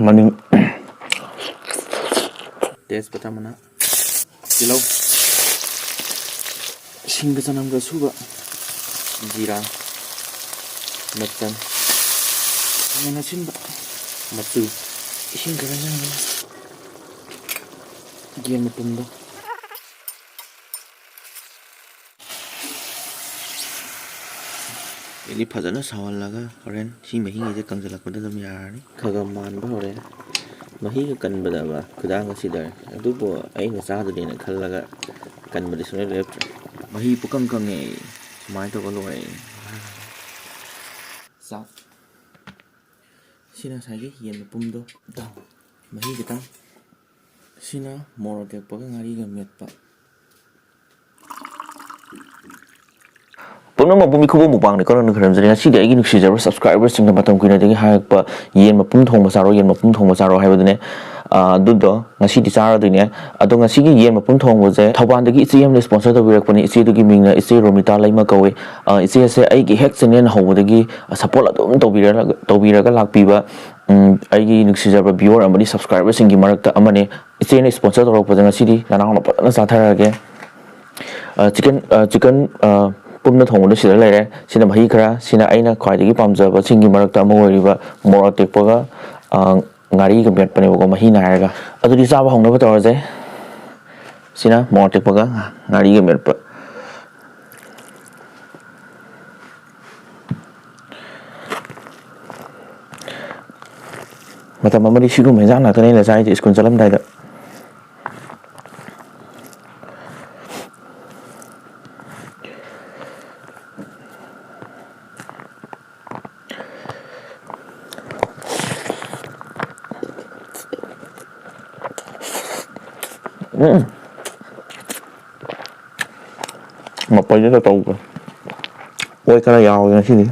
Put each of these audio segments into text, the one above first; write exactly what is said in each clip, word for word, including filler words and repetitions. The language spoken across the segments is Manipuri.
ꯃꯅꯤꯡ꯫ ꯇꯦꯖꯄꯇꯥ ꯃꯅꯥ, ꯇꯤꯜꯍꯧ, ꯁꯤꯡꯒ ꯆꯅꯝꯒ ꯑꯁꯨꯕ, ꯖꯤꯔꯥ, ꯃꯆꯜ, ꯈꯥꯃꯦꯟ ꯑꯁꯤꯟꯕ, ꯃꯆꯨ, ꯏꯁꯤꯡ ꯈꯔ ꯍꯩꯖꯤꯜꯂꯒ ꯌꯦꯟ ꯃꯄꯨꯝꯗꯣ ꯑꯗꯩꯗꯤ ꯐꯖꯅ ꯁꯧꯍꯜꯂꯒ ꯍꯣꯔꯦꯟ ꯁꯤ ꯃꯍꯤꯉꯩꯁꯦ ꯀꯪꯁꯤꯜꯂꯛꯄꯗ ꯑꯗꯨꯝ ꯌꯥꯔꯅꯤ꯫ ꯈꯔ ꯈꯔ ꯃꯥꯟꯕ ꯍꯧꯔꯦ꯫ ꯃꯍꯤꯒ ꯀꯟꯕꯗꯕ ꯈꯨꯗꯥꯡꯒ ꯁꯤꯗꯔꯦ꯫ ꯑꯗꯨꯕꯨ ꯑꯩꯅ ꯆꯥꯗꯣꯏꯅꯦꯅ ꯈꯜꯂꯒ ꯀꯟꯕꯗꯤ ꯁꯨꯡꯂꯦꯞ ꯂꯦꯞꯇ꯭ꯔꯦ꯫ ꯃꯍꯤ ꯄꯨꯀꯪ ꯀꯪꯉꯦ꯫ ꯁꯨꯃꯥꯏꯅ ꯇꯧꯔꯒ ꯂꯣꯏꯔꯦ꯫ ꯆꯥꯛ꯫ ꯁꯤꯅ ꯉꯁꯥꯏꯒꯤ ꯌꯦꯟ ꯃꯄꯨꯝꯗꯣ꯫ ꯃꯍꯤ ꯈꯤꯇꯪ꯫ ꯁꯤꯅ ꯃꯣꯔꯣꯛ ꯑꯇꯦꯛꯄꯒ ꯉꯥꯔꯤꯒ ꯃꯦꯠꯄ꯫ ꯄꯨꯝꯅꯃꯛꯄꯨ ꯃꯤꯈꯨꯕꯝ ꯃꯨꯛꯕꯥꯡꯅꯤ ꯀꯔꯝꯅ ꯈꯣꯏꯔꯝꯖꯔꯤ꯫ ꯉꯁꯤꯗꯤ ꯑꯩꯒꯤ ꯅꯨꯡꯁꯤꯖꯔꯕ subscriberꯁꯤꯡꯅ ꯃꯇꯝ ꯀꯨꯏꯅꯗꯒꯤ ꯍꯥꯏꯔꯛꯄ ꯌꯦꯟ ꯃꯄꯨꯝ ꯊꯣꯡꯕ ꯆꯥꯔꯣ, ꯌꯦꯟ ꯃꯄꯨꯝ ꯊꯣꯡꯕ ꯆꯥꯔꯣ ꯍꯥꯏꯕꯗꯨꯅꯦ꯫ ꯑꯥ, ꯑꯗꯨꯗꯣ ꯉꯁꯤꯗꯤ ꯆꯥꯔꯗꯣꯏꯅꯦ꯫ ꯑꯗꯣ ꯉꯁꯤꯒꯤ ꯌꯦꯟ ꯃꯄꯨꯝ ꯊꯣꯡꯕꯁꯦ ꯊꯧꯕꯥꯜꯗꯒꯤ ꯏꯆꯦ ꯑꯃꯅ sponsor ꯇꯧꯕꯤꯔꯛꯄꯅꯤ꯫ ꯏꯆꯦꯗꯨꯒꯤ ꯃꯤꯡꯅ ꯏꯆꯦ ꯔꯣꯃꯤꯇꯥ ꯂꯩꯃ ꯀꯧꯏ꯫ ꯑꯥ, ꯏꯆꯦꯁꯦ ꯑꯩꯒꯤ ꯍꯦꯛ channel ꯍꯧꯕꯗꯒꯤ support ꯑꯗꯨꯝ ꯇꯧꯕꯤꯔ-, ꯇꯧꯕꯤꯔꯒ ꯂꯥꯛꯄꯤꯕ, ꯎꯝ, ꯑꯩꯒꯤ ꯅꯨꯡꯁꯤꯖꯔꯕ viewer ꯑꯃꯗꯤ subscriberꯁꯤꯡꯒꯤ ꯃꯔꯛꯇ ꯑꯃꯅꯤ꯫ ꯏꯆꯦꯅ sponsor ꯇꯧꯔꯛꯄꯗ ꯉꯁꯤꯗꯤ ꯅꯅꯥꯎꯅ ꯐꯖꯅ ꯆꯥꯊꯔꯒꯦ꯫ ꯑ, chicken, ꯑ, chicken, ꯑ, ꯄꯨꯝꯅ ꯊꯣꯡꯕꯗꯣ ꯁꯤꯗ ꯂꯩꯔꯦ꯫ ꯁꯤꯅ ꯃꯍꯤ ꯈꯔ, ꯁꯤꯅ ꯑꯩꯅ ꯈ꯭ꯋꯥꯏꯗꯒꯤ ꯄꯥꯝꯖꯕꯁꯤꯡꯒꯤ ꯃꯔꯛꯇ ꯑꯃ ꯑꯣꯏꯔꯤꯕ ꯃꯣꯔꯣꯛ ꯑꯇꯦꯛꯄꯒ, ꯑ, ꯉꯥꯔꯤꯒ ꯃꯦꯠꯄꯅꯦꯕꯀꯣ, ꯃꯍꯤ ꯅꯥꯏꯔꯒ꯫ ꯑꯗꯨꯗꯤ ꯆꯥꯕ ꯍꯧꯅꯕ ꯇꯧꯔꯁꯦ꯫ ꯁꯤꯅ ꯃꯣꯔꯣꯛ ꯑꯇꯦꯛꯄꯒ ꯉꯥꯔꯤꯒ ꯃꯦꯠꯄ꯫ ꯃꯇꯝ ꯑꯃꯗꯤ ꯁꯤꯒꯨꯝꯕ ꯍꯦꯟꯖꯥꯡ ꯉꯥꯛꯇꯅꯦ ꯑꯩꯅ ꯆꯥꯔꯤꯁꯦ ꯁ꯭ꯀꯨꯜ ꯆꯠꯂꯝꯗꯥꯏꯗ꯫ ꯎꯝ꯫ ꯃꯄꯩꯗꯨꯗ ꯇꯧꯕ꯫ ꯑꯣꯏ ꯈꯔ ꯌꯥꯎꯔꯦ ꯉꯁꯤꯗꯤ꯫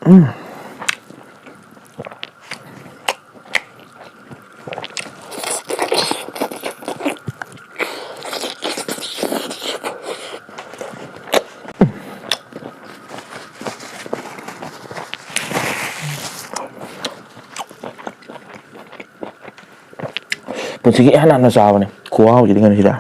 ꯎꯝ꯫ ꯄꯨꯟꯁꯤꯒꯤ ꯏꯍꯥꯟ ꯍꯥꯟꯅ ꯆꯥꯕꯅꯤ꯫ ꯈꯨꯍꯥꯎꯁꯤꯗꯤ ꯉꯁꯤꯗ꯫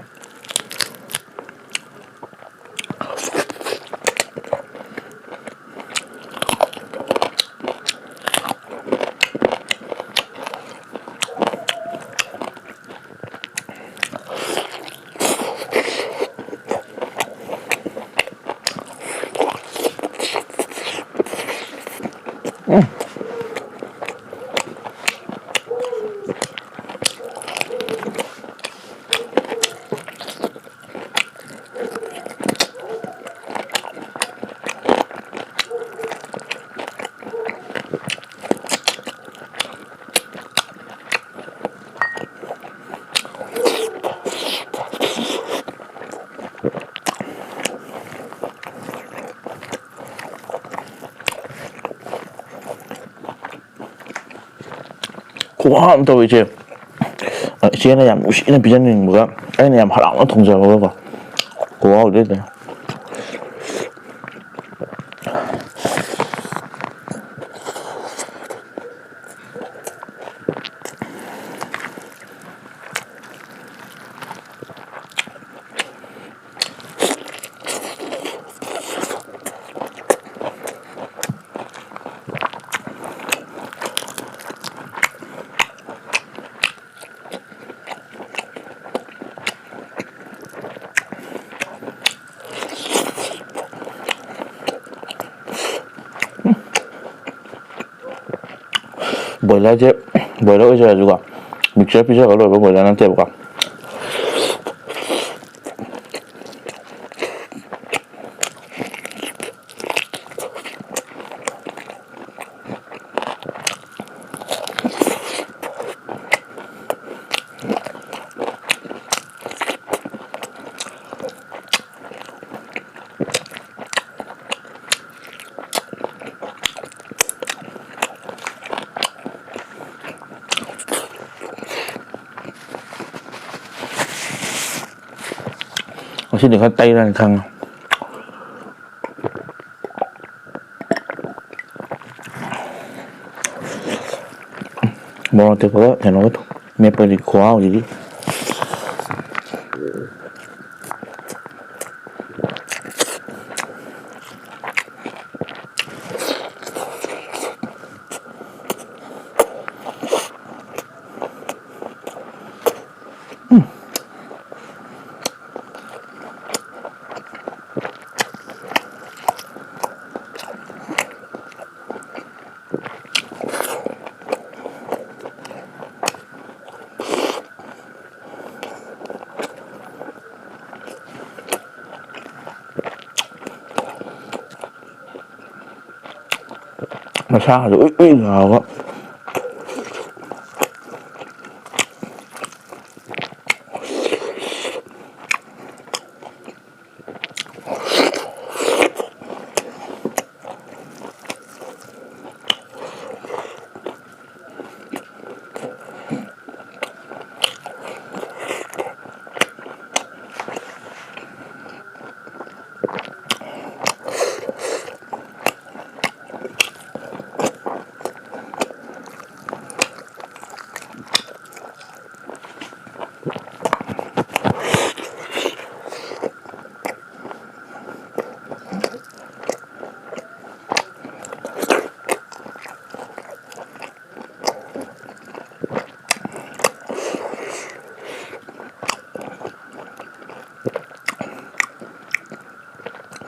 ꯈꯨꯍꯥꯎ ꯑꯃ ꯇꯧꯋꯤ ꯏꯆꯦ꯫ ꯏꯆꯦꯅ ꯌꯥꯝ ꯅꯨꯡꯁꯤꯅ ꯄꯤꯖꯅꯤꯡꯕꯒ, ꯑꯩꯅ ꯌꯥꯝ ꯍꯔꯥꯎꯅ ꯊꯣꯡꯖꯕꯒꯀꯣ꯫ ꯈꯨꯍꯥꯎꯗꯤ ꯂꯩꯇꯦ꯫ ꯕꯣꯏꯂꯔꯁꯦ ꯕꯣꯏꯂꯔ ꯑꯣꯏꯖꯔꯁꯨꯀꯣ, ꯃꯤꯛꯆꯔ ꯄꯤꯖꯔꯒ ꯂꯣꯏꯕ ꯕꯣꯏꯂꯔ ꯅꯠꯇꯦꯕꯀꯣ꯫ ꯉꯁꯤꯗꯤ ꯈꯔ ꯇꯩꯔꯅꯤ ꯈꯪꯉꯦ꯫ ꯃꯣꯔꯣꯛ ꯑꯇꯦꯛꯄꯒ ꯀꯩꯅꯣꯒ ꯊꯣꯡ-, ꯃꯦꯠꯄꯗꯤ ꯈꯨꯍꯥꯎꯁꯤꯗꯤ꯫ ꯃꯁꯥꯒꯗꯣ ꯎꯏ ꯎꯏ ꯂꯥꯎꯔꯒ꯫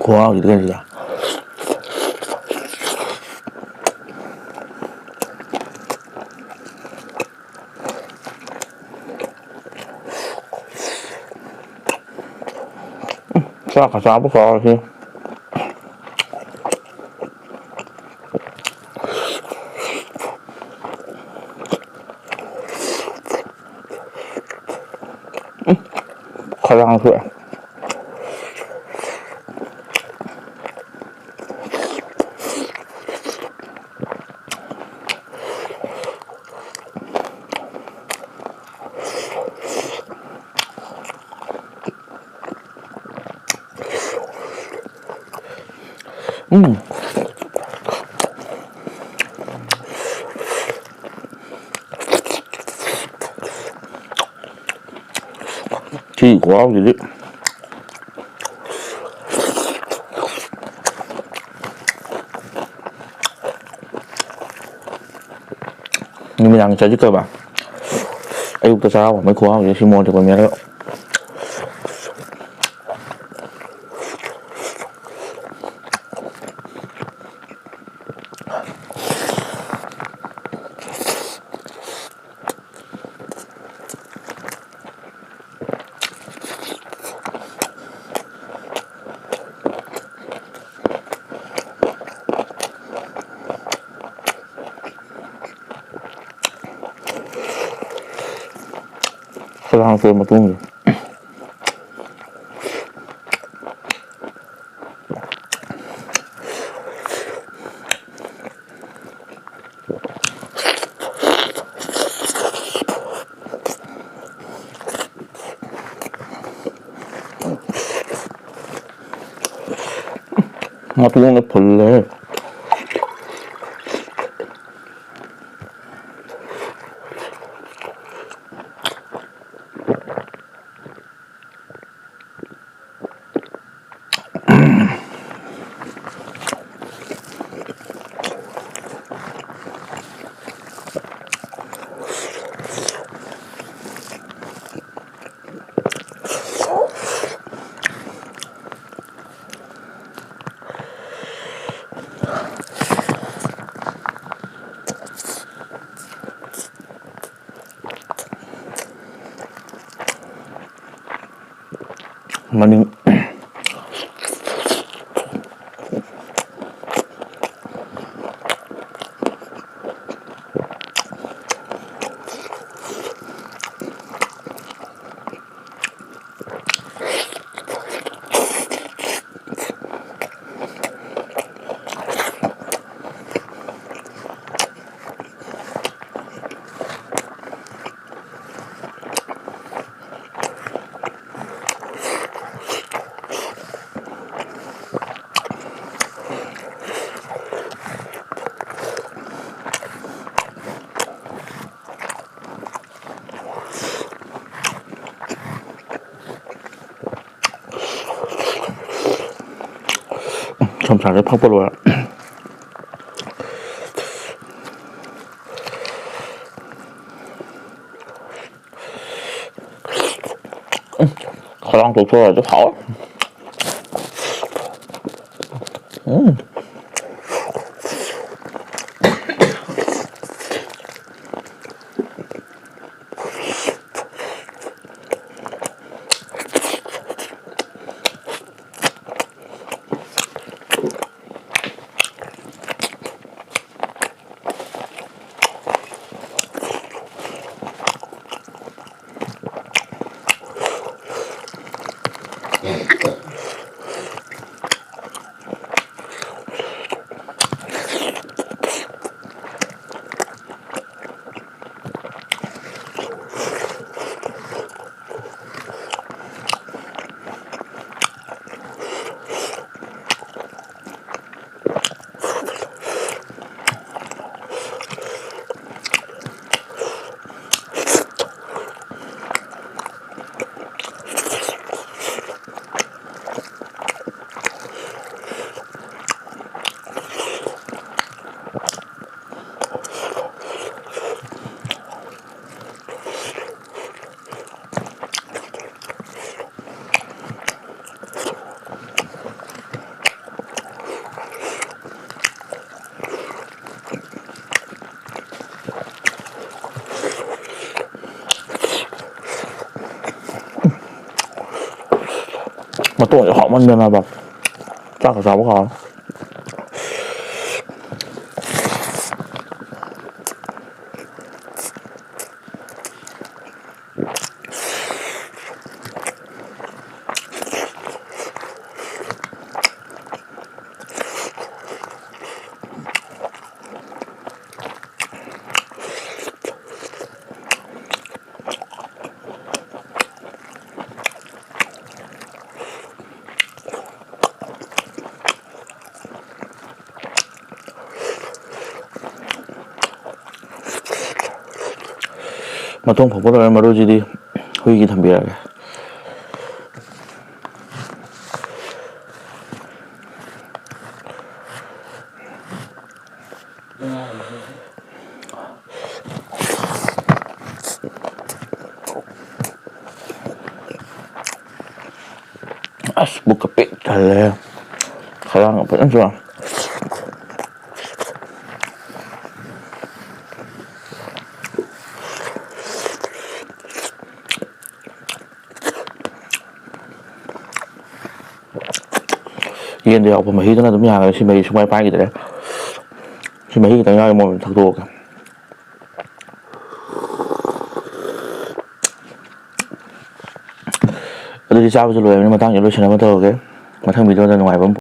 ꯈꯨꯍꯥꯎꯁꯤꯗꯤ ꯀꯩꯅꯣꯗ꯫ ꯆꯥꯛꯀ ꯆꯥꯕ ꯀꯥꯎꯔꯦ꯫ ꯈꯣꯏꯔꯥꯡ ꯊꯣꯛꯑꯦ꯫ ꯎꯝ꯫ ꯁꯤ ꯈꯨꯍꯥꯎꯁꯤꯗꯤ꯫ ꯅꯨꯃꯤꯗꯥꯡ ꯆꯥꯁꯤꯜꯂꯛꯇꯕ, ꯑꯌꯨꯛꯇ ꯆꯔꯥ ꯋꯥꯟꯕꯩ ꯈꯨꯍꯥꯎꯁꯤꯗꯤ ꯁꯤ ꯃꯣꯔꯣꯛ ꯇꯦꯛꯄ ꯃꯦꯠꯂꯒ꯫ ꯆꯔꯥꯡ ꯆꯣꯏ ꯃꯇꯨꯡꯗ꯫ ꯃꯇꯣꯡꯅ ꯐꯨꯜꯂꯦ꯫ ꯃꯅꯤꯡ꯫ ꯁꯝꯁꯥꯁꯦ ꯐꯛꯄ ꯂꯣꯏꯔꯦ꯫ ꯈꯗꯥꯡ ꯇꯣꯛꯊꯣꯛꯑꯗꯤ ꯍꯥꯎꯋꯦ꯫ ꯎꯝ꯫ ꯃꯇꯣꯡꯁꯦ ꯍꯥꯎꯃꯟꯗꯅꯕ ꯆꯥꯛꯀ ꯆꯥꯕ ꯀꯥꯎꯔꯦ꯫ ꯃꯇꯣꯡ ꯐꯨꯠꯄ ꯂꯣꯏꯔ ꯃꯔꯨꯁꯤꯗꯤ ꯍꯨꯏꯒꯤ ꯊꯝꯕꯤꯔꯒꯦ꯫ ꯑꯁ, ꯄꯨꯛꯀ ꯄꯤꯛ ꯊꯜꯂꯦ꯫ ꯈꯗꯥꯡꯒ ꯐꯖꯅ ꯆꯣꯛ꯫ ꯌꯦꯟꯗ ꯌꯥꯎꯕ ꯃꯍꯤꯗꯨꯅ ꯑꯗꯨꯝ ꯌꯥꯈ꯭ꯔꯦ꯫ ꯁꯤ ꯃꯍꯤ ꯁꯨꯡꯄꯥꯏ ꯄꯥꯏꯈꯤꯗ꯭ꯔꯦ꯫ ꯁꯤ ꯃꯍꯤ ꯈꯤꯇꯪ ꯌꯥꯎꯔꯤ, ꯃꯣꯔꯣꯛ ꯊꯛꯇꯣꯛꯑꯒꯦ꯫ ꯑꯗꯨꯗꯤ ꯆꯥꯕꯁꯨ ꯂꯣꯏꯔꯕꯅꯤꯅ ꯃꯇꯥꯡꯁꯤꯗ ꯂꯣꯏꯁꯤꯟꯅꯕ ꯇꯧꯔꯒꯦ꯫ ꯃꯊꯪ ꯚꯤꯗꯤꯑꯣꯗ ꯅꯨꯡꯉꯥꯏꯕ ꯑꯃ